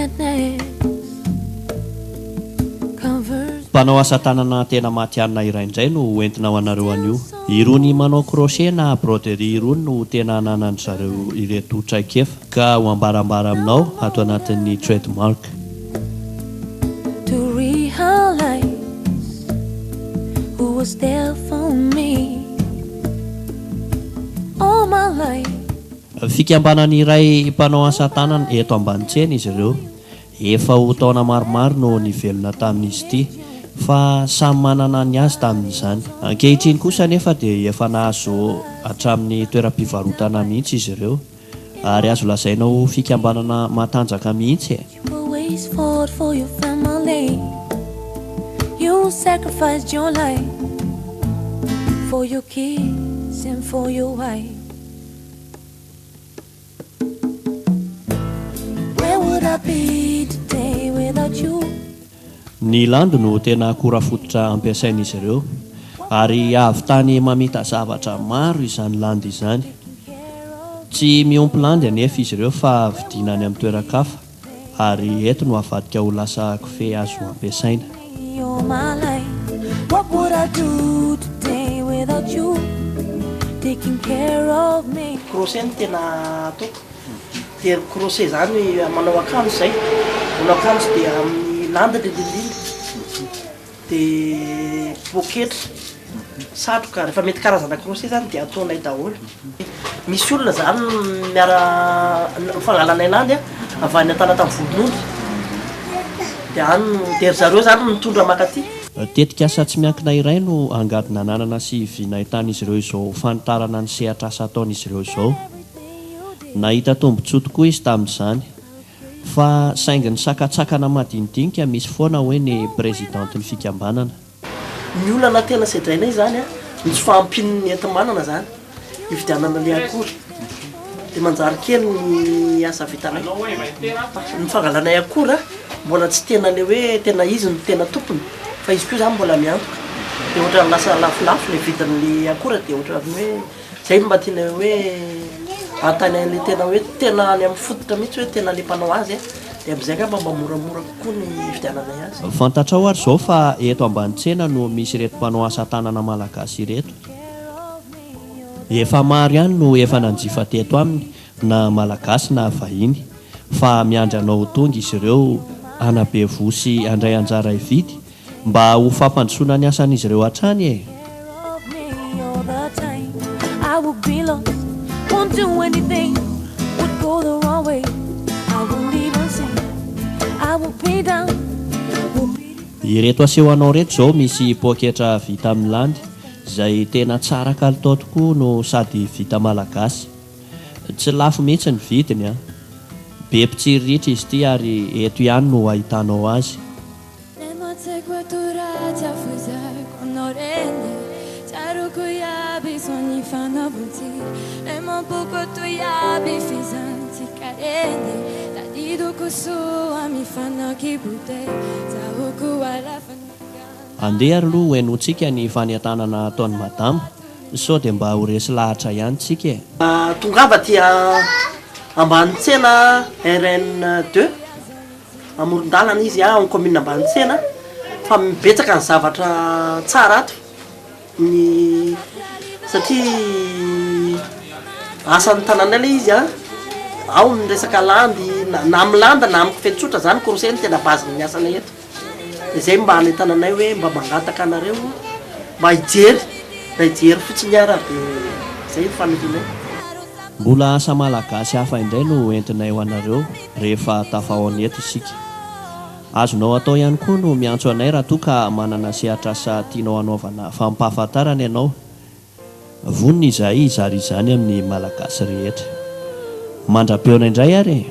Sadness covers. Mpanao asa tanana tena matihanina iray indray no ho entina ho anareo anio. Irony manao crochet na broderie irony no tena ananan-dry zareo ireto traikefa ka ho ambarambara aminao ato anatin'ny Trademark. To realize who was there for me all my life. Fikambanana iray mpanao asa tanana eto Ambanitsena izy ireo. Efa ho taona maromaro no nivelona tamin'izy ity, fa samy manana ny azy tamin'izany. Ankehitriny kosa anefa dia efa nahazo hatramin'ny toeram-pivarotana mihitsy izy ireo, ary azo lazaina ho fikambanana matanjaka mihitsy e! You always fought for your family You sacrificed your life For your kids and for your wife Where would I be today without you? Ny landy no tena akora fototra ampiasain'izy ireo, ary ahavitany mamita zavatra maro izany landy izany. Tsy miompy landy anefa izy ireo fa vidiana any amin'ny toeran-kafa. Ary eto no avadika ho lasa kofehy azo ampiasaina. Crochet no tena ataoko, dia crochet zany manao akanjo zay, manao akanjo dia amin'ny landy indrindra indrindra. Dia poketra, satroka, rehefa mety karazana crochet zany dia ataonay daholo. Misy olona zany miara fangalanay landy a, avy any Antanantan'ny Volonondry, dia any no, dia ry zareo zany no mitondra mankaty. Tetikasa tsy miankina iray no angady nananana sy vy nahitan'izy ireo izao fanitarana ny sehatr'asa ataon'izy ireo izao. Nahita tombontsoa tokoa izy tamin'izany. Fa saingy ny sakantsakana madinidinika misy foana hoy ny prezidantin'ny fikambanana. Ny olana tena sedrainay izany an, ny tsy fahampian'ny enti-manana izany hividianana ilay akora dia manjary kely ny asa vitanay. Ny fangalanay akora mbola tsy tena ilay hoe tena izy no tena tompony fa izy koa izany mbola miantoka dia ohatran'ny lasa lafolafo ilay vidin'ilay akora dia ohatran'ny hoe Zay no mba tianay hoe anontany an'le tena hoe tena any amin'ny fototra mihitsy hoe tena le mpanao azy dia amin'izay angamba mba moramora kokoa ny hividiananay azy. Fantatrao ary izao fa eto Ambanitsena no misy ireto mpanao asa tanana malagasy ireto. Efa maro ihany no efa nanjifa teto aminy na malagasy na vahiny fa miandry anao ho tonga izy ireo hanabe voa sy handray anjara hividy Mba ho fampandrosoana ny asan'izy ireo hatrany e! Ireto aseho anao ireto izao misy poketra vita amin'ny landy izay tena tsara kalitao tokoa no sady vita malagasy. Tsy lafo mihitsy ny vidiny an! Be mpitsiriritra izy ity ary eto ihany no ahitanao azy. Andeha ary aloha ho henointsika ny fanentanana ataon'i Madama sao dia mba ho resy lahatra ihany tsika e! Tongava aty ambany tsena RN deux. Amoron-dalana izy ao amin'ny commune Ambanitsena fa betsaka ny zavatra tsara ato ny satria asan'ny tanàna ilay izy an, ao ny resaka landy na amin'ny landy na amin'ny kofehy tsotra zany crochet no tena base-n'ny asanay eto, de zay mba hanentananay hoe mba mangataka anareo mba hijery na hijery fotsiny ara de zay ny fanirianay. Mbola asa malagasy hafa indray no hoentinay ho anareo rehefa tafahaona eto isika. Azonao atao ihany koa no miantso anay raha toa ka manana sehatr'asa tianao hanaovana fampahafantarana ianao. Vonona izahay hizara izany amin'ny Malagasy rehetra. Mandra-pihaona indray ary e!